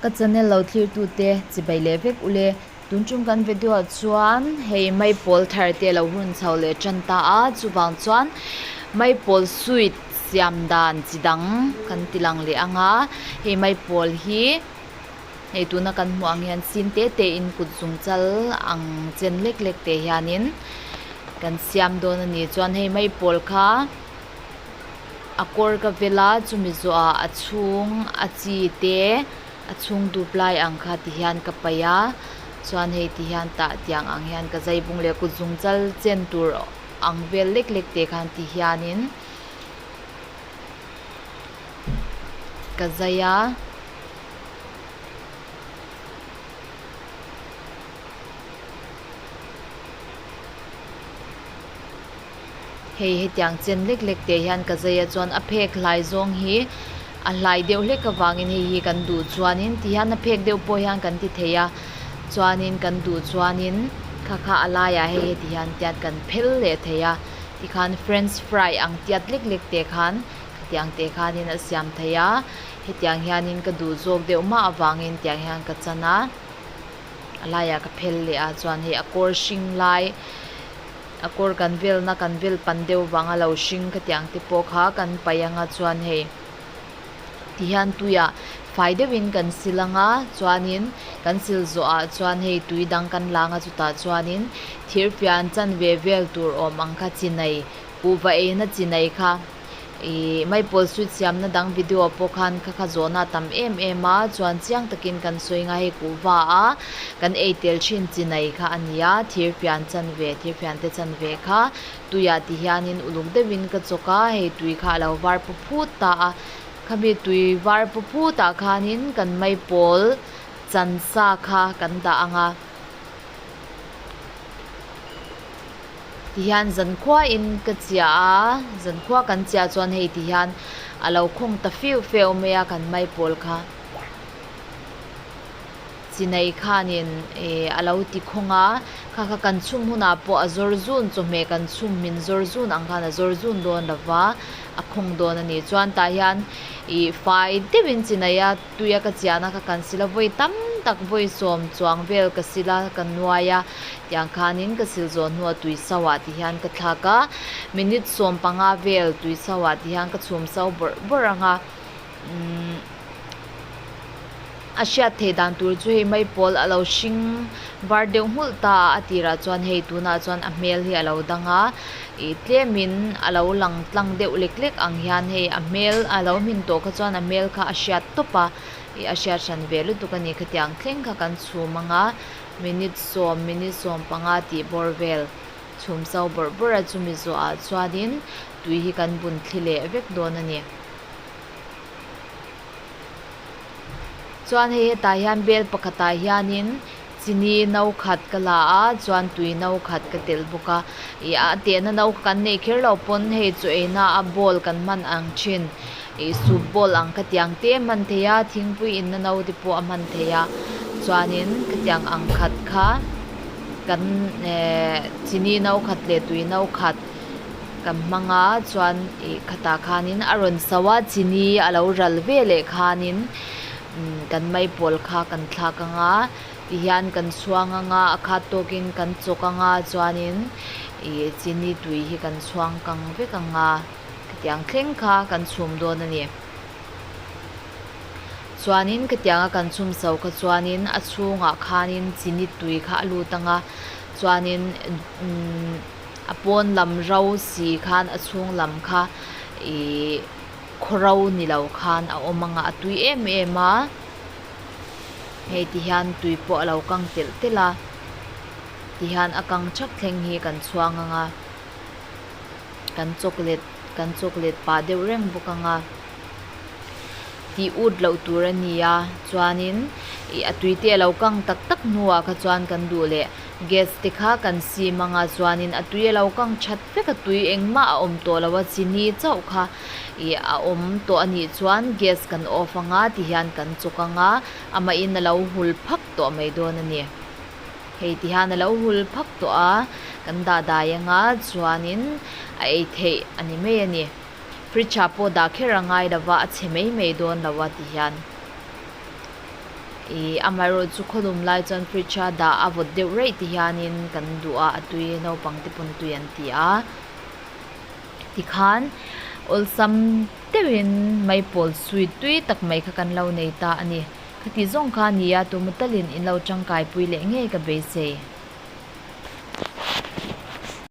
Ka channel lo thlir tute chibai leh vek ule. Tun tum kan video ah chuan hei maipawl thar te a lo hun chho leh tan ta a, chuvang chuan maipawl sweet siam dan chi dang kan ti lang leh ang a, hei maipawl hi hei tuna kan hmuh ang hian sin te te in kut zung chal ang chen lek lek te hianin kan siam dawn a ni. Chuan hei maipawl kha a kawr ka vel a chumi zawhah a chhung a chi te a chhung dup lai ang kha ti hian ka paih a chuan hei ti hian tah tiang ang hian ka zai bung leh kut zung chal chen tur ang vel lek lek te khan ti hianin ka zai a. Hei hetiang chen lek lek te hian ka zai a chuan a phek hlai zawng hi a hlai deuh hlek avangin hei hi kan duh chuanin ti hian a phek deuh pawh hian kan ti thei a chuanin kan duh chuanin kha kha a laiah hei heti hian tiat kan phel leh thei a tikhan french fry ang tiat lek lek te khan khatiang te khanin a siam thei a hetiang hianin ka duh zawk deuh mah avangin tiang hian ka chan a a laiah ka phel leh a chuan hei a kawr hring lai. A kawr kan velna kan vel pan deuh vanga lo hring khatiang te pawh kha kan paih anga chuan hei tihian tuiah fai deuhin kan sil anga chuanin kan sil zawhah chuan hei tui dang kan lang a chutah chuanin thirfian chanve vel tur awm ang kha chinai kuhva eina chinai kha. Ih maipawl sweet siamna dang video pawh khan kha kha zawhna a tam em em a chuan chiang takin kan sawi nga hei kuhva a kan ei tel thin chi nei kha a ni a thirfian chanve thirfian te chanve kha tuiah ti hianin uluk deuhin ka chawk a hei tui kha a lo var paw phut ta a khami tui var paw phut ah khanin kan maipawl chan sa kha kan dah ang a. Tihian zankhua in ka chiah a, zankhua kan chiah chuan hei tihian a lo khawng ta feuh feuh mai a kan maipawl kha. Chinai khanin ih a lo ti khawng a, kha kha kan chhum hunah pawh a zawr zun chawhmeh kan chhum min zawr zun ang khan a zawr zun dawn lo va, a khawng dawn a ni. Chuan tah hian ih fai deuhin chinai a tuia ka chiahna kha kan sil a, vawi tam tak vawi sawm chuang vel ka sil a, ka nuai a. Tiang khanin ka sil zawh hnuah tui sauah ti hian ka thlak a, minute 15 vel tui sauah ti hian ka chhum sau bawrh bawrh ang a, umm a hriat theih dan tur chu hei maipawl a lo hring var deuh nghulh ta a, a tirah chuan hei tunah chuan a hmel hi a lo dang a, ih tlemin a lo lang tlang deuh lek lek ang hian hei a hmel a lo hmin tawh kha chuan a hmel kha a hriat tawp a, ih a hriat hran ve lutuk a ni khatiang thleng kha kan chhum ang a. Minute sawm, minute 15 tih bawr vel chhum so bawrh bawrh a, chumi zawhah chuanin tui hi kan bun thli leh vek dawn a ni. Chuan hei hetah hian bel pakhatah hianin chini no khat ka la a, chuan tui no khat ka telh bawk a. Ih a tehna no kan neih kher lo pawn hei chaw eina a bowl kan hman ang thin, ih soup bowl ang khatiang te a hman thei a, thingpui inna no te pawh a hman thei a, chuanin khatiang ang khat kha kan ehh chini no khat leh tui no khat kan hmang a, chuan ih khatah khanin a rawn so a, chini a lo ral ve leh khanin umm kan maipawl kha kan thlak ang a. Tihian kan chhuang anga a khat tawkin kan chawk anga chuanin ih chini tui hi kan chhuang kang vek anga khatiang thleng kha kan chhum dawn a ni. Chuanin khatianga kan chhum so kha chuanin a chhungah khanin chini tui kha a lut anga chuanin umm a pawn lam ro si khan a chhung lam kha ih khaw ro ni lo khan a awm anga a tui em em a. Hei ti hian tui pawh a lo kang telh telh a ti hian a kang thak thleng hi kan chhuang ang a kan chocolate kan chocolate pah deuh reng bawk ang a tih ut loh tur a ni a chuanin ih a tui te a lo kang tak tak hnuah kha chuan kan duh leh gas te kha kan sim ang a chuanin a tui a lo kang that vek a tui engmah a awm tawh lo a chini chauh kha. Ih a awm tawh a nih chuan gas kan off anga ti hian kan chawk anga amahin a lo hul phak tawh mai dawn a ni. Hei ti hian a lo hul phak tawh a kan dah dai anga chuanin a ei theih a ni mai a ni. Fridge ah pawh dah kher a ngai lova a chhe mai mai dawn lo a ti hian. Ih amaherawh chu khawlum lai chuan fridge a dah a vawt deuh raih ti hianin kan duh a a tui naupang te pawn a tui an ti a tikhan awlsam deuhin maipawl sweet tui tak mai kha kan lo nei ta a ni. Khati zawng kha a ni a, tumatalin in lo tangkai pui leh ngei ka beisei.